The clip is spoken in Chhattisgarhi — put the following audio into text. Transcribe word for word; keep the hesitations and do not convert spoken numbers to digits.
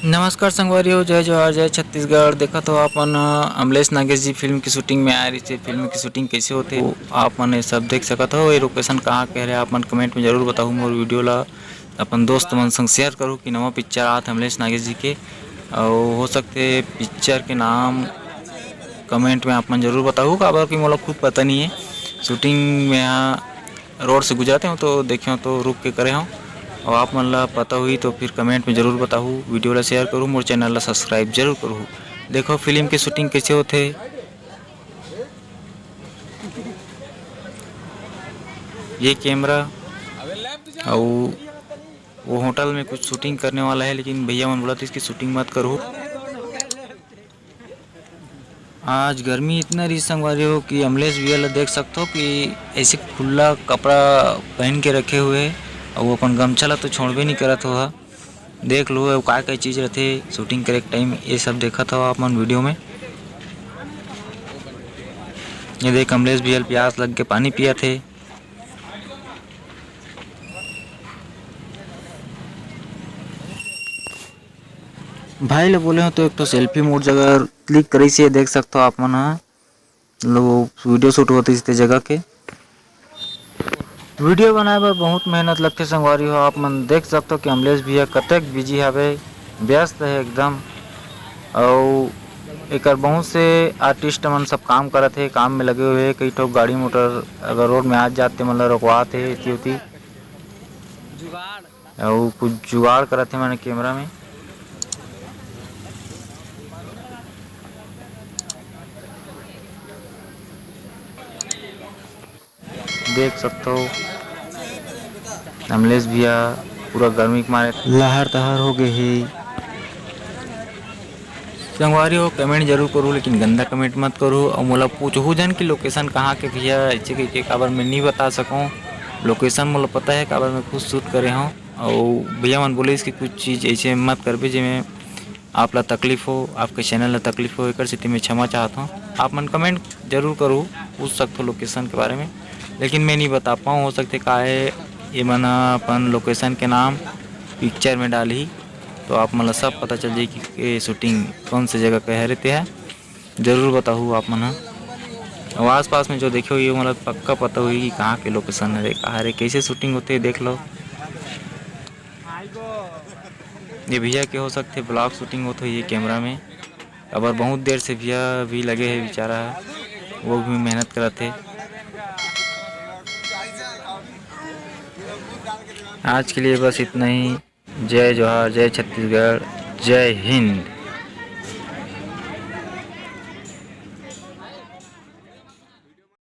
नमस्कार संगवारी हो, जय जोहार, जय छत्तीसगढ़। देखत हो आप मन, अ, अमलेश नागेश जी फिल्म की शूटिंग में आए रहिसे। फिल्म की शूटिंग कैसे होथे, वो आप मन ये सब देख सकत हो। ये लोकेशन कहाँ के हरे, आप मन कमेंट में जरूर बताहू। मोर वीडियो ला अपन दोस्त मन संग शेयर करू कि नवा पिक्चर आत हे अमलेश नागेश जी के, अउ हो सकथे पिक्चर के नाम कमेंट में आप मन जरूर बताहू, काबर कि मोला खुद पता नहीं है। शूटिंग में यहाँ रोड से गुजरते हो तो देखे हो तो रुक के करे हो, और आप मन ला पता हुई तो फिर कमेंट में जरूर बताहू। वीडियो ला शेयर करू, मोर चैनल ला सब्सक्राइब जरूर करू। देखो फिल्म की शूटिंग कैसे होथे। ये कैमरा, अउ वो होटल में कुछ शूटिंग करने वाला है, लेकिन भैया मन बोलत इसकी शूटिंग मत करू। आज गर्मी इतना रही संगवारी हो कि अमलेश भैया ला देख सकथो कि ऐसे खुला कपड़ा पहन के रखे हुए हे, अउ वो अपन गमछा ला तो छोड़बे नहीं करत हो। देख लो, अउ का का चीज रथे शूटिंग करे के टाइम, ये सब देखत हो आप मन वीडियो में। ये देख, अमलेश भैया ल प्यास लग के पानी पियत हे। भाई ले बोले हो तो एक ठो सेल्फी मोर जगह क्लिक करिस हे, देख सकथो आप मन ह। लो, वीडियो शूट होत रहिस ते जगह के। वीडियो बनाए बर बहुत मेहनत लगथे संगवारी हो। आप मन देख सकथो कि अमलेश भैया कतेक बिजी हवे, व्यस्त हे एकदम। अउ एकर बहुत से आर्टिस्ट मन सब काम करत हे, काम में लगे हुए हे। कई ठो गाड़ी मोटर अगर रोड में आ जात ते मन ला रोकवात हे एती ओती। अउ कुछ जुगाड़ करत हे माने कैमरा में। देख सकथो अमलेश भैया पूरा गर्मी के मारे लहर तहर हो गए हे। संगवारी हो, कमेंट जरूर करू, लेकिन गंदा कमेंट मत करू। अउ मोला पूछहू झन कि लोकेशन कहाँ के भैया, ऐसे कहिके, काबर मैं नहीं बता सकूँ। लोकेशन मोला पता है, काबर मैं खुद शूट करे हूँ। अउ भैया मन बोलिस कि कुछ चीज़ ऐसे मत करबे, जेमे आप ला तकलीफ हो, आपके चैनल ला तकलीफ हो, एकर सेती मैं क्षमा चाहत हूँ। आप मन कमेंट जरूर करू, पूछ सकथो लोकेशन के बारे में, लेकिन मैं नहीं बता पाऊँ। हो सकथे का है, ये मन ह अपन लोकेशन के नाम पिक्चर में डालही, तो आप मन ला सब पता चल जाही कि ये शूटिंग कौन से जगह के हरे, ते ह जरूर बताहू आप मन ह। अउ आसपास में जो देखे हो, ये मोला पक्का पता होही कि कहाँ के लोकेशन हरे, कहाँ हरे, कैसे शूटिंग होथे, देख लो। ये भैया के हो सकथे ब्लॉग शूटिंग होत होही ये कैमरा में, काबर बहुत देर से भैया भी लगे हे बेचारा, वो भी मेहनत करत हे। आज के लिए बस इतना ही। जय जोहार, जय छत्तीसगढ़, जय हिंद।